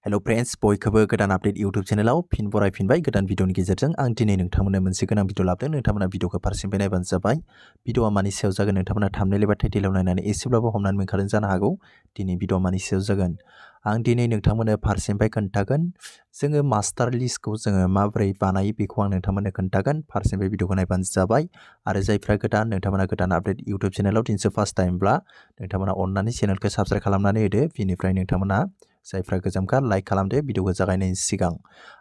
Hello friends बयखौबो गोदान update YouTube चेनेलाव फिन बरायफिनबाय गोदान भिडिअनि गेजेरजों आं दिनै नोंथांमोननो मोनसे गोनां भिडिअ लाबोदों नोंथांमोना भिडिअखौ फारसेनिफ्राय नायबानो जाबाय भिडिअआ मानि सायाव जागोन नोंथांमोना थाम्बनेल एबा टाइटेलाव नायनानै एसेब्लाबो हमनानै मोनखादों जानो हागौ दिनै भिडिअआ मानि सायाव जागोन आं दिनै नोंथांमोननो फारसेनिफ्राय खोन्थागोन जोङो मास्टार लिस्टखौ जोङो माबोरै बानायो बेखौ आं नोंथांमोननो खोन्थागोन फारसेनिफ्राय भिडिअखौ नायबानो जाबाय आरो जायफ्रा गोदान नोंथांमोना गोदान आपडेट यूट्यूब चेनेलाव दिनैसो फार्स्ट टाइमब्ला नोंथांमोना अननानै चेनेलखौ साबस्क्राइब खालामनानै होदो बिनिफ्राय नोंथांमोना जायफ्रा गोजामखा लाइक खालामदो भिडिअखौ जागायनायनि सिगां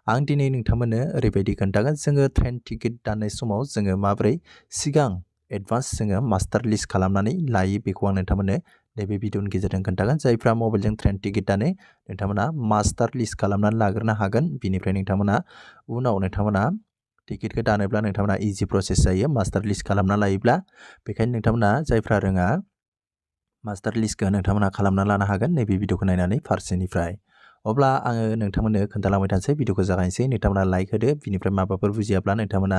आं दिनै नोंथांमोननो ओरैबायदि खोन्थागोन जोङो ट्रेन टिकेट दाननाय समाव जोङो माबोरै सिगां एडभान्स जोङो मास्टार लिस्ट खालामनानै लायो बेखौ आं नोंथांमोननो नैबे भिडिअनि गेजेरजों खोन्थागोन जायफ्रा मबाइलजों ट्रेन टिकेट दानो नोंथांमोना मास्टार लिस्ट खालामनानै लाग्रोनो हागोन बिनिफ्राय नोंथांमोना उनाव नोंथांमोना टिकेटखौ दानोब्ला नोंथांमोना इजि प्रसेस जायो मास्टार लिस्ट खालामना लायोब्ला बेखायनो नोंथांमोना जायफ्रा रोङा मास्टार लिस्टखौ नोंथांमोना खालामना लानो हागोन नैबे भिडिअखौ नायनानै फारसेनिफ्राय अब्ला आङो नोंथांमोननो खोन्थालांबाय थानोसै भिडिअखौ जागायनोसै नोंथांमोना लाइक होदो बिनिफ्राय माबाफोर बुजियाब्ला नोंथांमोना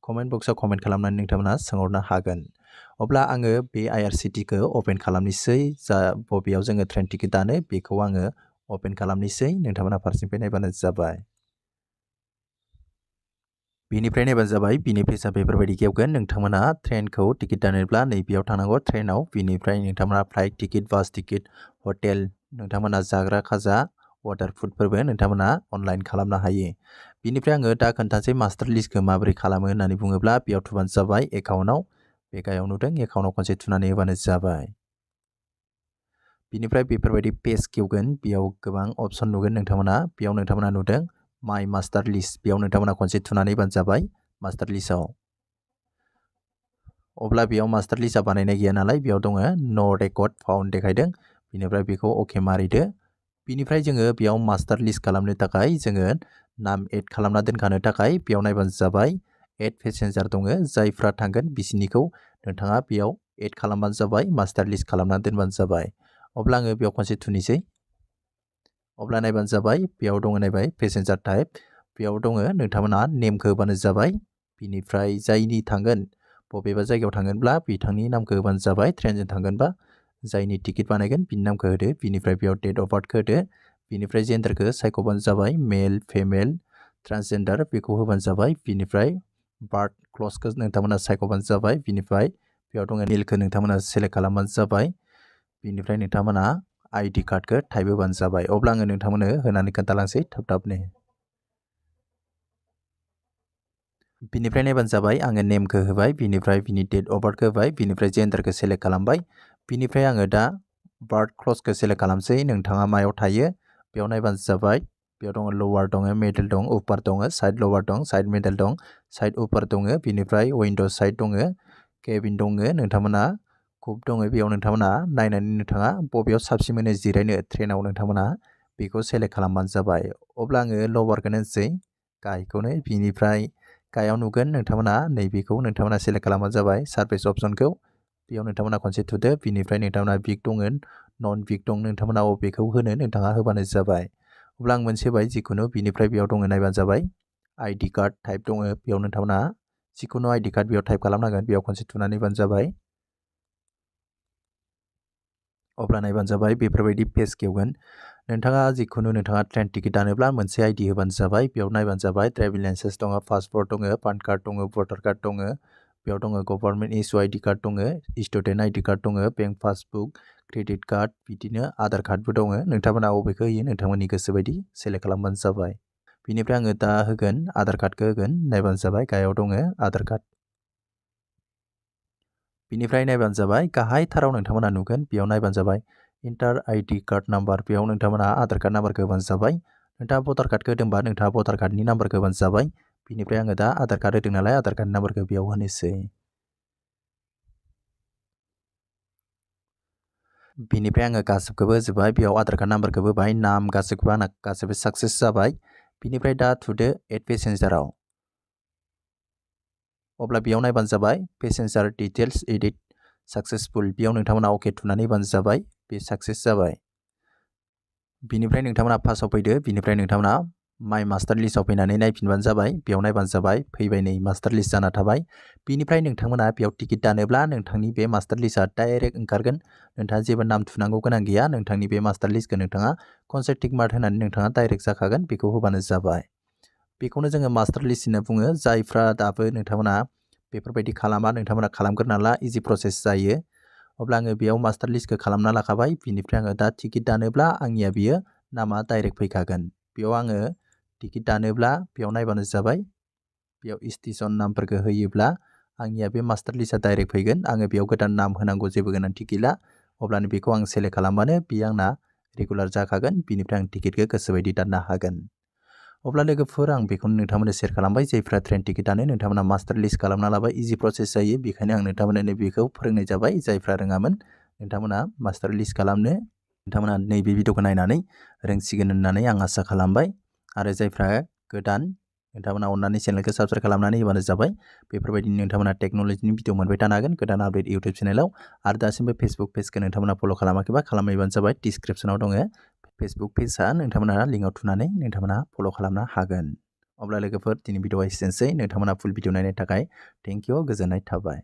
कमेन्ट बक्सआव कमेन्ट खालामनानै नोंथांमोना सोंहरनो हागोन अब्ला आङो बे IRCTिखौ अपेन खालामनोसै जा बबेयाव जोङो ट्रेन टिकेट दानो बेखौ आङो अपेन खालामनोसै नोंथांमोना फारसेनिफ्राय नायबानो जाबाय बिनिफ्राय नायबानो जाबाय बिनि पेजआ बेफोरबायदि खेवगोन नोंथांमोना ट्रेनखौ टिकेट दानोब्ला नैबेयाव थांनांगौ ट्रेनाव बिनिफ्राय नोंथांमोना फ्लाइट टिकेट बास टिकेट हटेल नोंथांमोना जाग्रा खाजा वाटार फुडफोरबो नोंथांमोना अनलाइन खालामनो हायो बिनिफ्राय आङो दा खोन्थानोसै मास्टार लिस्टखौ माबोरै खालामो होननानै बुङोब्ला बेयाव थुबानो जाबाय एकाउन्टआव बे गायाव नुदों एकाउन्टआव खनसे थुनानै होबानो जाबाय बिनिफ्राय बेफोरबायदि पेज खेवगोन बेयाव गोबां अपसन नुगोन नोंथांमोना बेयाव नोंथांमोना नुदों माय मास्टार लिस्ट बेयाव नोंथांमोना खनसे थुनानै होबानो जाबाय मास्टार लिस्टआव अब्ला बेयाव मास्टार लिस्टआ बानायनाय गैया नालाय बेयाव दङ नो रेकर्ड फाउन्ड देखायदों बिनिफ्राय बेखौ अके मारिदो बिनिफ्राय जोङो बेयाव मास्टार लिस्ट खालामनो थाखाय जोङो नाम एड खालामना दोनखानो थाखाय बेयाव नायबानो जाबाय एड पेसेन्जार दङ जायफ्रा थांगोन बिसिनिखौ नोंथाङा बेयाव एड खालामबानो जाबाय मास्टार लिस्ट खालामना दोनबानो जाबाय अब्ला आङो बेयाव खनसे थुनोसै अब्ला नायबानो जाबाय बेयाव दङ नायबाय पेसेन्जार टाइप बेयाव दङ नोंथांमोना नेमखौ होबानो जाबाय बिनिफ्राय जायनि थांगोन बबेबा जायगायाव थांगोनब्ला बिथांनि नामखौ होबानो जाबाय ट्रेनजों थांगोनबा जायनि टिकेट बानायगोन बिनि नामखौ होदो बिनिफ्राय बेयाव डेट अफ बार्थखौ होदो बिनिफ्राय जेन्डारखौ सायख'बानो जाबाय मेल फिमेल ट्रान्सजेन्डार बेखौ होबानो जाबाय बिनिफ्राय बार्थ क्लजखौ नोंथांमोना सायख'बानो जाबाय बिनिफ्राय बेयाव दङ मेलखौ नोंथांमोना सेलेक्ट खालामबानो जाबाय बिनिफ्राय नोंथांमोना आइडि कार्डखौ टाइप होबानो जाबाय अब्ला आङो नोंथांमोननो होनानै खोन्थालांसै थाब थाबनो बिनिफ्राय नायबानो जाबाय आङो नेमखौ होबाय बिनिफ्राय बिनि डेट अफ बार्थखौ होबाय बिनिफ्राय जेन्डारखौ सेलेक्ट खालामबाय बिनिफ्राय आङो दा बार्थ क्लजखौ सेलेक्ट खालामसै नोंथाङा मायाव थायो बेयाव नायबानो जाबाय बेयाव दङ लवार दङ मिडल दं उपार दङ साइड लवार दं साइड मिडल दं साइड उपार दङ बिनिफ्राय विंडो साइड दङ केबिन दङ नोंथांमोना कुप दङ बेयाव नोंथांमोना नायनानै नोंथाङा बबेयाव साबसिन मोनो जिरायनो ट्रेनाव नोंथांमोना बेखौ सेलेक्ट खालामबानो जाबाय अब्ला आङो लवारखौनो होनसै गाहायखौनो बिनिफ्राय गाहायाव नुगोन नोंथांमोना नैबेखौ नोंथांमोना सेलेक्ट खालामबानो जाबाय सार्भिस अपसनखौ बेयाव नोंथांमोना खनसे थुदो बिनिफ्राय नोंथांमोना बिग दङ नन बिग दं नोंथांमोना अबेखौ होनो नोंथाङा होबानो जाबाय अब्ला आं मोनसे होबाय जिखुनु बिनिफ्राय बेयाव दङ नायबानो जाबाय आइडि कार्ड टाइप दङ बेयाव नोंथांमोना जिखुनु आइडि कार्ड बेयाव टाइप खालामनांगोन बेयाव खनसे थुनानै होबानो जाबाय अब्ला नायबानो जाबाय बेफोरबायदि पेज खेवगोन नोंथाङा जिखुनु नोंथाङा ट्रेन टिकेट दानोब्ला मोनसे आइडि होबानो जाबाय बेयाव नायबानो जाबाय ड्राइभिं लाइसेन्स दङ पासपर्ट दङ पान कार्ड दङ भटार कार्ड दङ बेयाव दङ गभर्नमेन्ट इस्यु आइडि कार्ड दङ स्टुडेन्ट आइडि कार्ड दङ बेंक पासबुक क्रेडिट कार्ड बिदिनो आधार कार्डबो दङ नोंथांमोना बबेखौ होयो नोंथांमोननि गोसो बायदि सेलेक्ट खालामबानो जाबाय बिनिफ्राय आङो दा होगोन आधार कार्डखौ होगोन नायबानो जाबाय गाहायाव दङ आधार कार्ड बिनिफ्राय नायबानो जाबाय गाहायथाराव नोंथांमोना नुगोन बेयाव नायबानो जाबाय इन्टार आइडि कार्ड नाम्बार बेयाव नोंथांमोना आधार कार्ड नाम्बारखौ होबानो जाबाय नोंथाङा भटार कार्डखौ होदोंबा नोंथाङा भटार कार्डनि नाम्बारखौ होबानो जाबाय बिनिफ्राय आङो दा आधार कार्ड होदों नालाय आधार कार्डनि नाम्बारखौ बेयाव होनोसै बिनिफ्राय आङो गासिबखौबो होजोबबाय बेयाव आधार कार्ड नाम्बारखौबो होबाय नाम गासिबखौबो आंना गासिबो साक्सेस जाबाय बिनिफ्राय दा थुदो एड पेसेन्जाराव अब्ला बेयाव नायबानो जाबाय पेसेन्जार डिटेल्स एडिट सक्सेसफुल बेयाव नोंथांमोना अके थुनानै होबानो जाबाय बे साक्सेस जाबाय बिनिफ्राय नोंथांमोना फार्स्टआव फैदो बिनिफ्राय नोंथांमोना माइ मास्टार लिस्टआव फैनानै नायफिनबानो जाबाय। बेयाव नायबानो जाबाय। फैबाय नै मास्टार लिस्ट जाना थाबाय। बिनिफ्राय नोंथांमोना बेयाव टिकेट दानोब्ला नोंथांनि बे मास्टार लिस्टआ डाइरेक्ट ओंखारगोन। नोंथाङा जेबो नाम थुनांगौ गोनां गैया। नोंथांनि बे मास्टार लिस्टखौ नोंथाङा खनसे टिक मार्क होनानै नोंथाङा डाइरेक्ट जाखागोन। बेखौ होबानो जाबाय। बेखौनो जोङो मास्टार लिस्ट होनना बुङो। जायफ्रा दाबो नोंथांमोना बेफोरबायदि खालामा, नोंथांमोना खालामग्रोना ला, इजि प्रसेस जायो। अब्ला आङो बेयाव मास्टार लिस्टखौ खालामना लाखाबाय। बिनिफ्राय आङो दा टिकेट दानोब्ला आंनिया बियो नामा डाइरेक्ट फैखागोन। बेयाव आङो टिकेट दानोब्ला बेयाव नायबानो जाबाय। बेयाव स्टेशन नामफोरखौ होयोब्ला आंनिया बे मास्टार लिस्टआ डाइरेक्ट फैगोन। आङो बेयाव गोदान नाम होनांगौ जेबो गोनांथि गैला। अब्लानो बेखौ आं सेलेक्ट खालामबानो बेयो आंना रेगुलार जाखागोन। बिनिफ्राय आं टिकेटखौ गोसोबायदि दाननो हागोन। अब्ला लोगोफोर आं बेखौनो नोंथांमोननो शेयार खालामबाय। जायफ्रा ट्रेन टिकेट दानो नोंथांमोना मास्टार लिस्ट खालामना लाबाय। इजि प्रसेस जायो। बेखायनो आं नोंथांमोननो बेखौ फोरोंनाय जाबाय। जायफ्रा रोङामोन नोंथांमोना मास्टार लिस्ट खालामनो नोंथांमोना नैबे भिडिअखौ नायनानै रोंसिगोन होननानै आं आसा खालामबाय। आरो जायफ्रा गोदान नोंथांमोना अननानै चेनेलखौ साबस्क्राइब खालामनानै होबानो जाबाय। बेफोरबायदिनो नोंथांमोना टेक्न'लजिनि भिडिअ मोनबाय थानो हागोन गोदान आपडेट इउटुब चेनेलाव। आरो दासिमबो फेसबुक पेजखौ नोंथांमोना फल' खालामाखैबा खालामहैबानो जाबाय। डिसक्रिपसनाव दङ फेसबुक पेजआ, नोंथांमोना लिंकआव थुनानै नोंथांमोना फल' खालामनो हागोन। अब्ला लोगोफोर दिनै भिडिअआ एसेनोसै। नोंथांमोना फुल भिडिअ नायनो थाखाय थेंक इउ, गोजोननाय थाबाय।